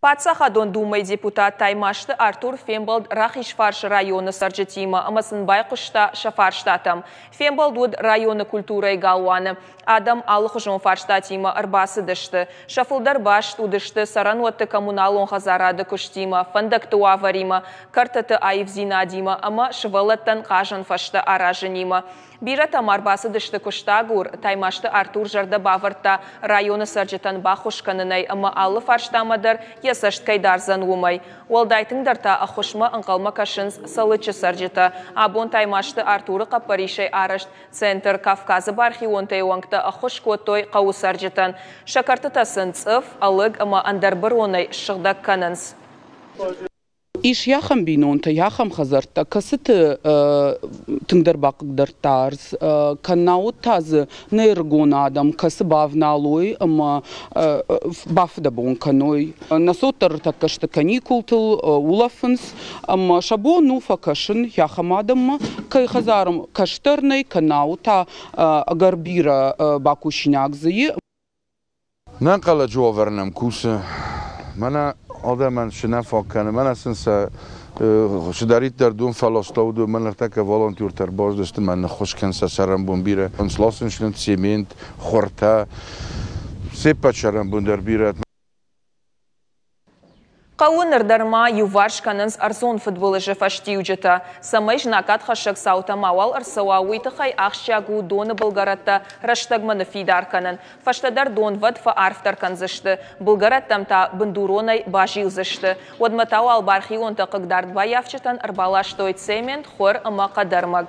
Паддзахадон Думӕйы депутат Таймазты Артур фембӕлд Рахизфарсы районы цӕрджытимӕ ӕмӕ сын байхъуыста сӕ фарстатӕм. Фембӕлд уыд районы культурӕйы галуаны. Адӕм алыхуызон фарстатимӕ ӕрбацыдысты. Сӕ фылдӕр баст уыдысты цӕрӕнуӕтты коммуналон хӕдзарады куыстимӕ, фӕндӕгты уавӕримӕ, кӕртыты аивдзинадимӕ ӕмӕ сывӕллӕттӕн хъазӕн фӕзтӕ аразынимӕ. Бирӕтӕ ма ӕрбацыдысты куыстагур. Таймазты Артур зӕрдӕ бавӕрдта районы цӕрджытӕн баххуыс кӕнынӕй ӕмӕ алы фарстамӕ дӕр йӕ цӕст кӕй дардзӕн, уымӕй. Уӕлдай тынгдӕр та ӕххуысмӕ ӕнхъӕлмӕ кӕсынц Цӕлыччы цӕрджытӕ. Абон Таймазты Артуры хъӕппӕрисӕй арӕзт центр Кавказы бархионтӕ-йы уӕнгтӕ ӕххуыс кодтой хъӕуы цӕрджытӕн. Сӕ кӕртытӕ сын цъыф, ӕлыг ӕмӕ ӕндӕр быронӕй ссыгъдӕг кӕнынц. Ис ахӕм бинонтӕ, ахӕм хӕдзӕрттӕ, кӕцыты тынгдӕр бахъыгдардта ӕрдз, кӕннӕуӕд та дзы нӕ ӕрыгон адӕм, кӕцы бавналой ӕмӕ бафыдӕбон кӕной. Нӕ цот дӕр ӕртӕккӕ сты каникултыл, улӕфынц ӕмӕ сӕ бон у фӕкӕсын ахӕм адӕммӕ, кӕй хӕдзары кӕстӕр нӕй, кӕннӕуӕд та ӕгӕр бирӕ бакусинаг дзы и. Нӕнхъӕлӕджы уавӕр нӕм кусы. Мӕнӕ адӕмӕн цы нӕ фаг кӕны, мӕнӕ сын сӕ цыдӕриддӕр дон фӕласта, уыдон мӕ ныртӕккӕ волонтертӕ ӕрбаздысты мӕ ныххуыс кӕн сӕ цӕрӕнбон бирӕ. Сласынц нын цемент, хуыртӕ, се ппӕт цӕрӕнбон дӕр бирӕ. Хъӕуы ныр дӕр ма иуварс кӕнынц ӕрдзон фыдбылызы фӕстиуджытӕ. Цӕмӕй знаггадхӕссӕг цаутӕ мауал ӕрцӕуа, уый тыххӕй ахсджиаг у доны былгӕрӕттӕ рӕстӕгмӕ ныффидар кӕнын. Фӕстӕдӕр донвӕд фӕарфдӕр кӕндзысты, былгӕрӕттӕм та бындуронӕй базилдзысты. Уӕдмӕ та уал бархионтӕ хъыгдардбаййафджытӕн ӕрбаластой цемент, хуыр ӕмӕ хъӕдӕрмӕг.